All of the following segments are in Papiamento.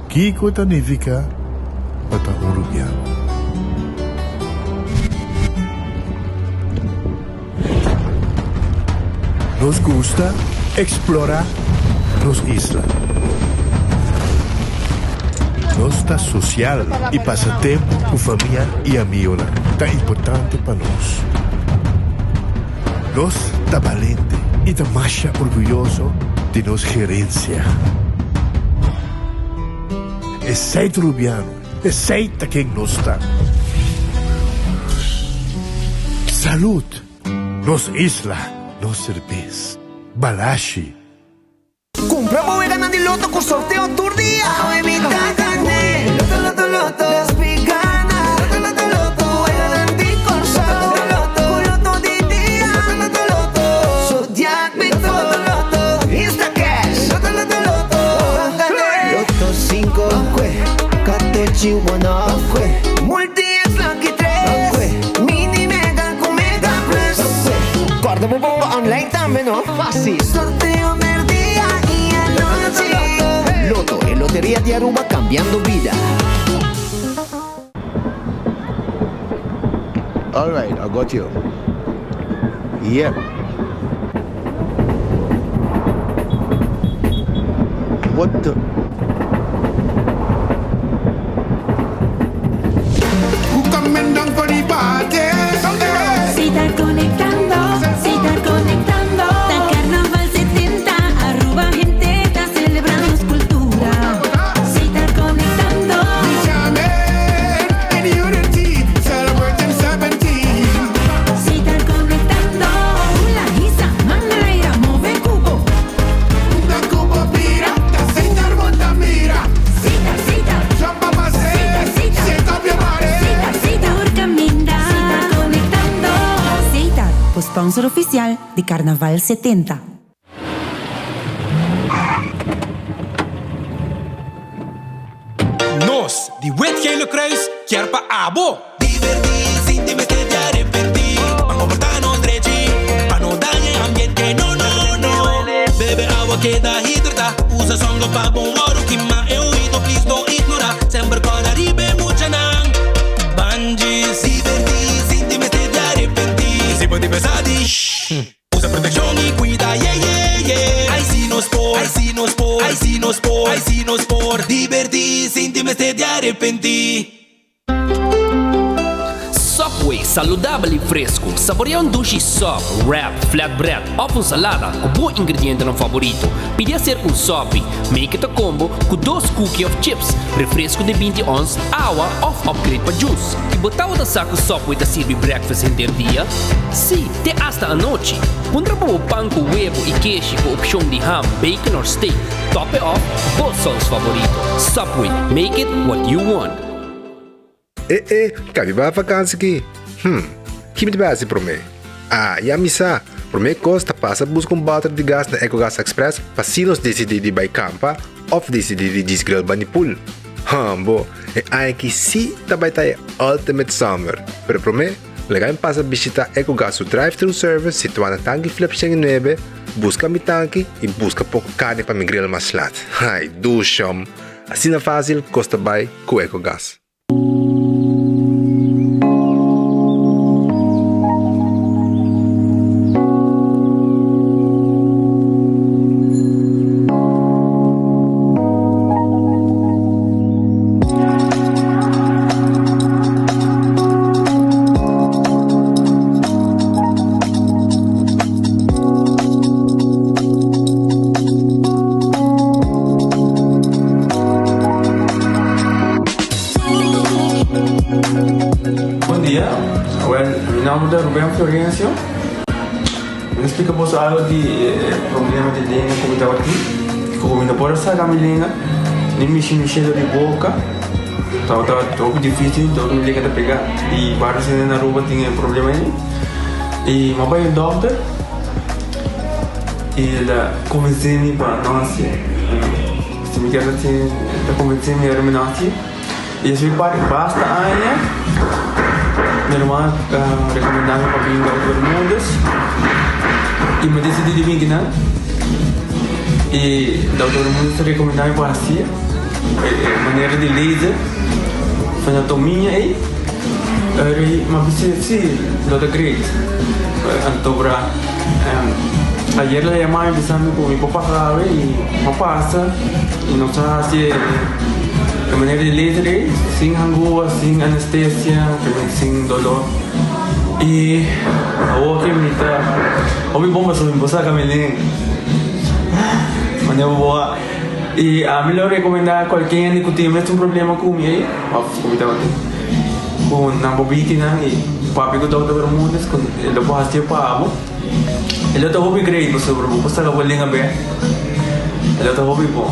Kiko ta nifiká pa ta un rubiano? Nos gusta eksplorá nos isla. Nos ta sosial i pasa tempu ku famia i amigonan ta importante pa nos. Nos ta balente i ta masha orguyoso di nos gerensia. Esei ta Rubiano, esei ta ken nos ta. Salud! Nos isla, nos serbes. Balashi. Cumpra bo weganan di loto cu sorteo tur dia. Awe mi ta gane. Loto, loto, loto. Nos mi gana. Loto, loto, loto. Weganan di Corsou. Loto, loto, Cu loto di dia. Loto, loto, loto. Zodiac Big Four. Loto, loto, loto. Instacash. Loto, loto, loto. Ban gane. Loto cinco. Catochi one off. Multi X Lucky tres. Mini Mega cu Mega Plus. Corda bo bongo online tambe no. Fácil. Sorteo merdia y anochi. Lotto, e loteria di Aruba cambiando bida. Alright, I got you. Yep. What the? Si ta conectando, si ta conectando. Ta Carnaval 70, Aruba hende ta celebra nos cultura. Si ta conectando. Si ta conectando. Hula, hisa, man na aire, move cubo. Sita, sita. Sita, sita. Sita, sita. Tur caminda. Si ta conectando. Sita, bo sponsor oficial di Carnaval 70. Nos di Wit Gele Kruis kier pa abo. Divertí sin tin mester di arepentí. Ban comportá nos drechi pa no daña e ambiente. No, no, no. Bebe awa keda hidratá. Usa sunblock pa bon wòrdu kima e oido. Please no ignorá. Semper kòrda riba e muchanan. Ban djis. Divertí sin tin mester di arepentí. Si bo tin pensa di shh. Usa protekshon i kuida, ye ye ye. Ai si nos por, ai si nos por, ai si nos por, ai si nos por. Divertí sin tin mester di arepentí. Subway, saludabel i fresku. Saborea un dushi sub, wrap, flatbread òf un salada ku bo ingredientenan favorito. Pidi aser un sopi. Make it a combo ku dos cookie òf chips, refresku di 20 ons, awa òf upgrade pa juice. I bo tabata sa ku Subway ta sirbi breakfast henter dia? Sí, te asta anochi. Puntra pa bo pan ku webu i keshi ku opshon di ham, bacon or steak. Top e off ku bo saus favorito. Subway, make it what you want. E e, ka mi bai vakansi ki? Hm, ki mi ta bai hasi promé? Ah, ya mi sa! Promé kos ta pasa buska un bòter di gas na Ecogas Express pa si nos disidí di bai kampa òf disidí di djis grill bani pool. Hambo, e aña aki sí ta bai ta e ultimate summer! Pero promé, laga mi pasa bishitá Ecogas su drive-thru service situá na Tanki Flip 109, buska mi tanki i buska poko karni pa mi grill mas lat. Ai, dushom! Asina fásil kos ta bai ku Ecogas. Bon dia, well mi nomber ta Ruben Florencio. Mi ta splika boso algo di e problema di lenga ku mi tabatin. Ku mi no por a saka mi lenga, ni mishi mi shelo di boka. Tabata hopi dificil, dor mi lenga ta pega. I varios hende na Aruba tin e problema ei. I mi a bai un dokter i el a konvensé mi pa no hasié. Si mi kier hasié, el a konvensé mi ora mi no hasié. I esei parti basta aña mi ruman a rekomendá mi pa bin Dòkter Bermúdez i mi a disidí di bin kinan. I dokter Bermudez ta rekomendá mi pa hasié e manera di laser frenotomia ei. Eri mi a bisa si lo ta great. Anto bra ayer el a yama mi bisa mi ku mi por pasa awe i mi a pasa i nos a hasi e manera di laser ei sin hangua, sin anestesia, sin dolor. I awor ke mi ta hopi bon pasobra mi por saka mi lenga manera bo a i ami lo rekomendá kualke hende ku tin mes un problema ku mi ei òf ku mi tabatin ku nan por biti nan i papia ku dòkter Bermudez ku e lo por hasié pa bo e lo ta hopi great pasobra bo por saka bo lenga bèk e lo ta hopi bon.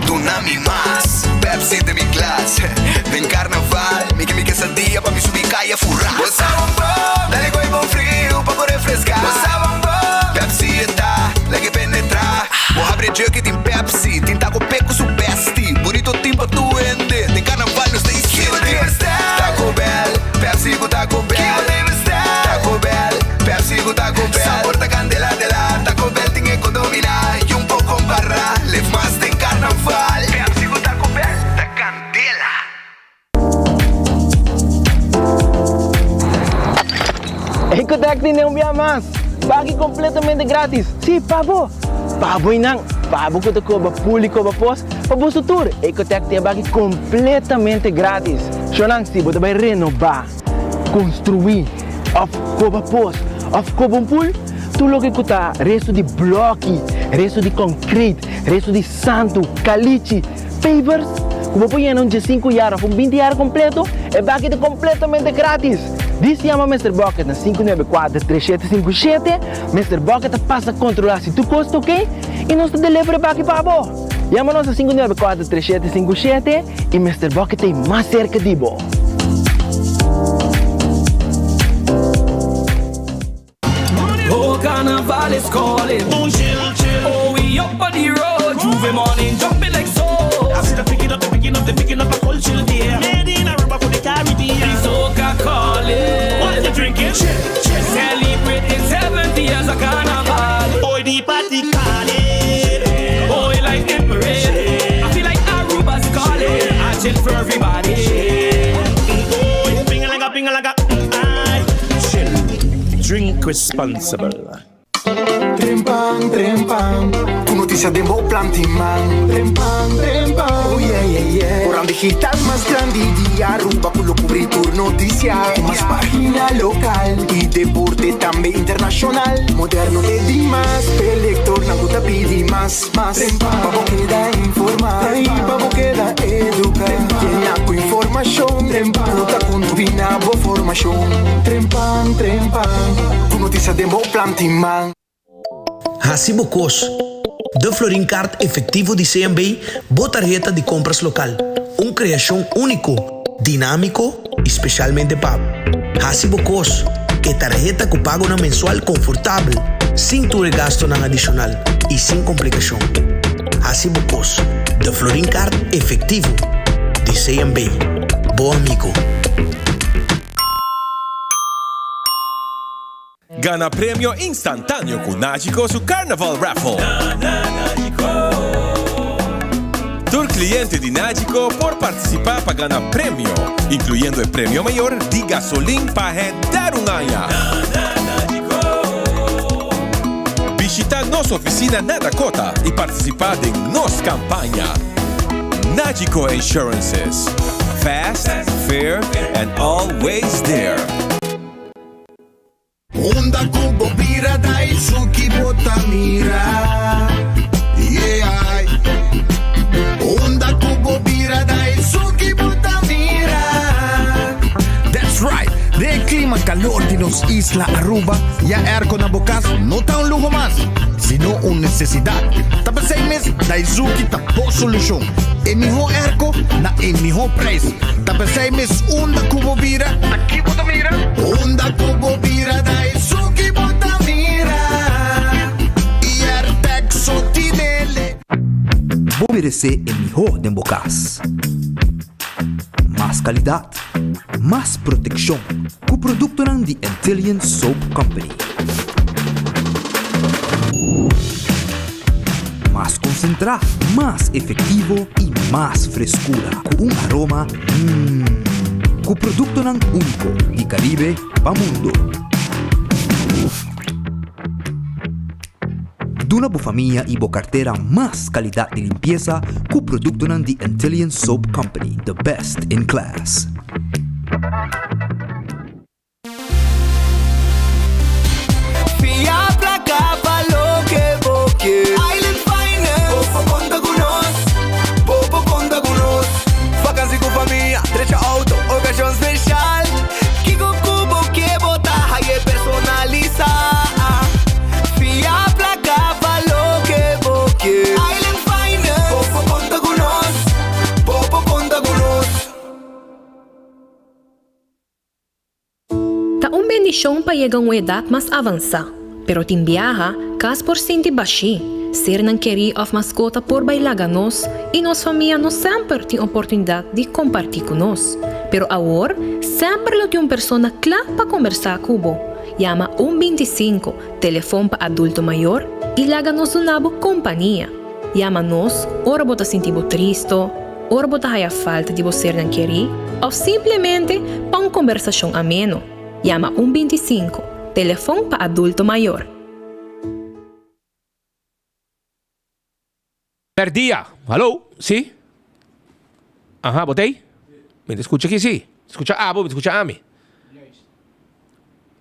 Duna mi mas Pepsi den mi glas Den carnaval mi ke mi quesadilla pa mi subi caya fura Bo sa bon bon, dale gooi bon friu pa bo refresca Bo sa bon bon, Pepsi e ta lag'e penetra Bo habri e jug y tin Pepsi Tin taco pe cu su bestie Burrito tin pa tur hende Den carnaval nos ta hisiente Taco Bell, Pepsi cu Taco Bell Taco Bell, Pepsi cu Taco Bell Sabor ta candela de la Taco Bell tin e cu domina Y un poco compara Leef mas den carnaval Pepsi cu Taco Bell ta candela. Ecotec tene un bia mas! Baki completamente gratis! Si, pa bo! Pa bo y nan! Pa bo cu ta coba pool y coba pos, pa boso tur! Ecotec tin e baki completamente gratis! Shownan, si bo ta bay renoba, construi, of coba pos, of coba un pool, tur loke cu ta resto di bloki, resto di concrete, resto di santu, calichi, Pavers ku bo por yena un diesinku yar òf un binti yar kompleto, e baki ta kompletamente gratis! Dis yama Mister Bucket na 594 3757, Mister Bucket ta pasa kontrolá si tur kos ta oke i nos ta deliver e baki pa bo! Yama nos na 594 3757 i Mister Bucket ta ei mas serka di bo! Oh, carnaval is calling. Oh, chill, chill. Oh, we up on the road. J'ouvert morning, jumping like so. I see the picking up, the picking up, the picking up a culture there. Made in Aruba for the Caribbean. The soca calling. What you drinking? Chill, chill. Celebrating 70 years of carnival. Oh, the party calling. Oh, we like the parade. I feel like Aruba's calling. I chill for everybody. Oh, ping like a ping like a. I chill. Drink responsible. Trempan, trempan, ku notisia den bo planti man. Trempan, trempan, oh yeah, yeah, yeah. Koran digital mas grandi di Aruba ku lo kubri tur notisia. Ku mas pagina lokal i deporte tambe internashonal. Moderno te dimas, p'e lektornan ku ta pidi mas, mas. Pa bo keda informá i pa bo keda eduká. Yena ku informashon ku ta kontribuí na bo formashon. Trempan, trempan, ku notisia den bo planti man. Hasi bo kos. De Florin Card Efectivo di CMB, bo tarheta di compras local. Un creacion unico, dinamico y specialmente pa bo. Hasi bo kos. E tarheta ku pagonan mensual konfortabel, sin tur e gastonan adishonal i sin komplikashon. Hasi bo kos. De Florin Card Efectivo di CMB. Bo amigo. Gana premio instantáneo ku Nagico su Carnaval Raffle. Tur kliente di Nagico por partisipá pa gana premio, inkluyendo e premio mayor di gasolin pa henter un aña. Bishita nos ofisina na Dakota i partisipá den nos kampaña. Nagico Insurances, fast, fair and always there. Unda ku bo bira Daisuki bo ta mira Yeah Unda ku bo bira Daisuki bo ta mira That's right! Den e klima kalor di nos isla Aruba, ya airco na bo kas no ta un luho mas, sino un nesesidat. Ta p'esei mes Daisuki ta bo solushon. E mihó airco na e mihó prijs. Ta p'esei mes unda ku bo bira, ta ki bo ta mira? Unda ku bo bira ta esun ki bo ta mira. I Airtec so tinele. Bo. meresé e mihó den bo kas. Mas kalidat, mas protekshon ku produktonan di Antillian Soap Company. Mas konsentrá, mas efektivo i mas freskura ku un aroma mmm ku produktonan úniko di Karibe pa mundo. Duna bo famia i bo kartera mas kalidat di limpiesa ku produktonan di Antillian Soap Company, the best in class. Fia placa pa loke bo kier. Island Finance. Bo por conta cu nos. Bo por conta cu nos. Vakantie cu famia, drecha auto, ocasion special. Kico cu bo kier bo ta haye personalisa. Fia placa pa loke bo kier. Island Finance. Bo por conta cu nos. Bo por conta cu nos. Ta un bendishon pa yega un edat mas avansá, pero tin biaha, kas por sinti bashí, sernan kerí òf maskota por bai laga nos i nos famia no semper tin oportunidat di kompartí ku nos. Pero awor, semper lo tin un persona kla pa kombersá ku bo. Yama un 25, telefon pa adulto mayor, i laga nos duna bo kompania. Yama nos ora bo ta sinti bo tristo, ora bo ta haya falta di bo sernan kerí òf simplemente pa un kombersashon ameno. Yama un 25, telefon pa adulto mayor. Perdia. Hallo? Si? Aha, bo t'ei? Mi ta skucha aki si. Skucha abo, mi ta skucha ami.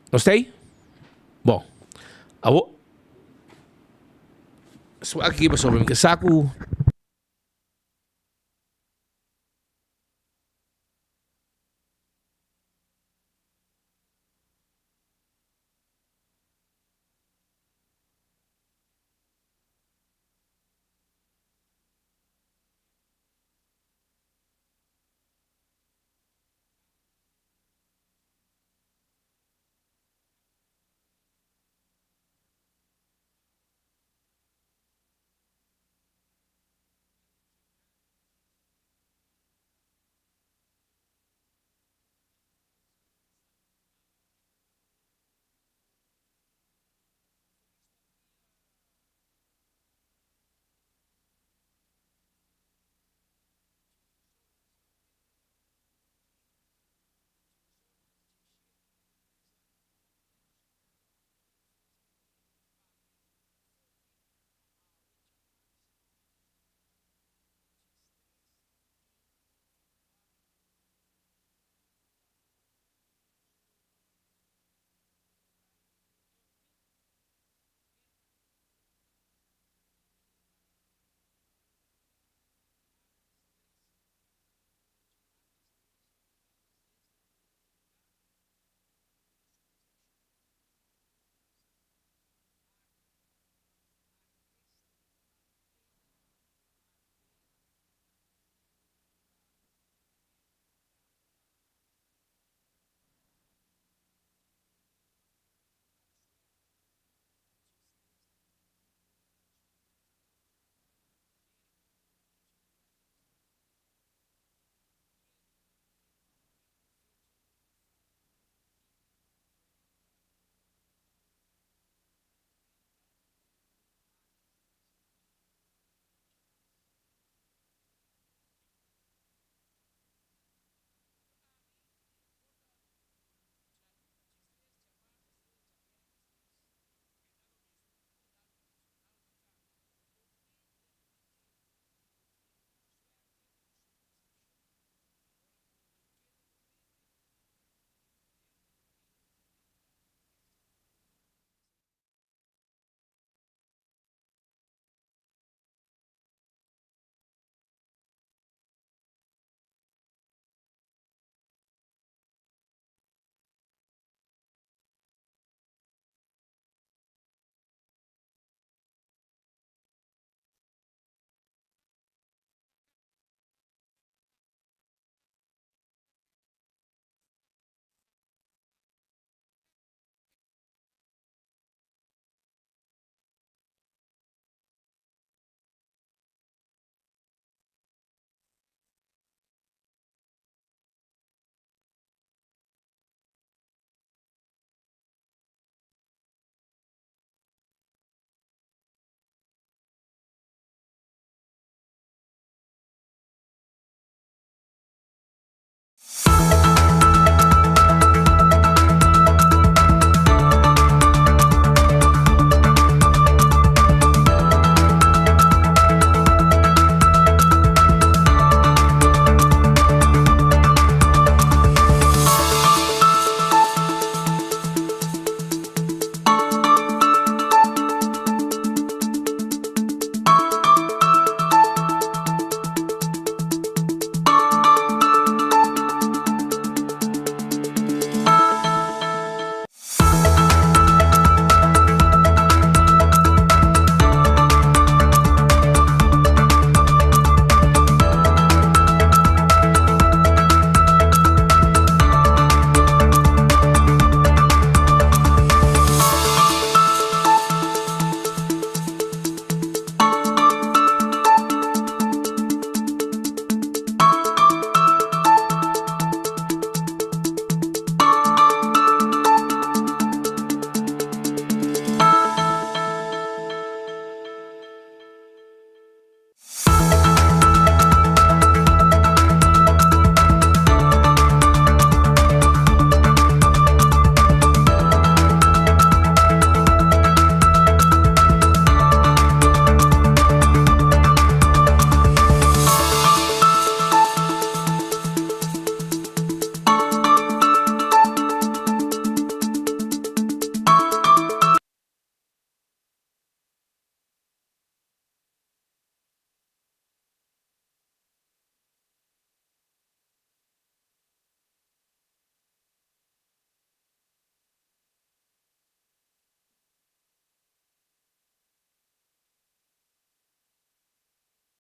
Nos t'ei? Bon. Awo. Su aki pasobra mi ke sa ku.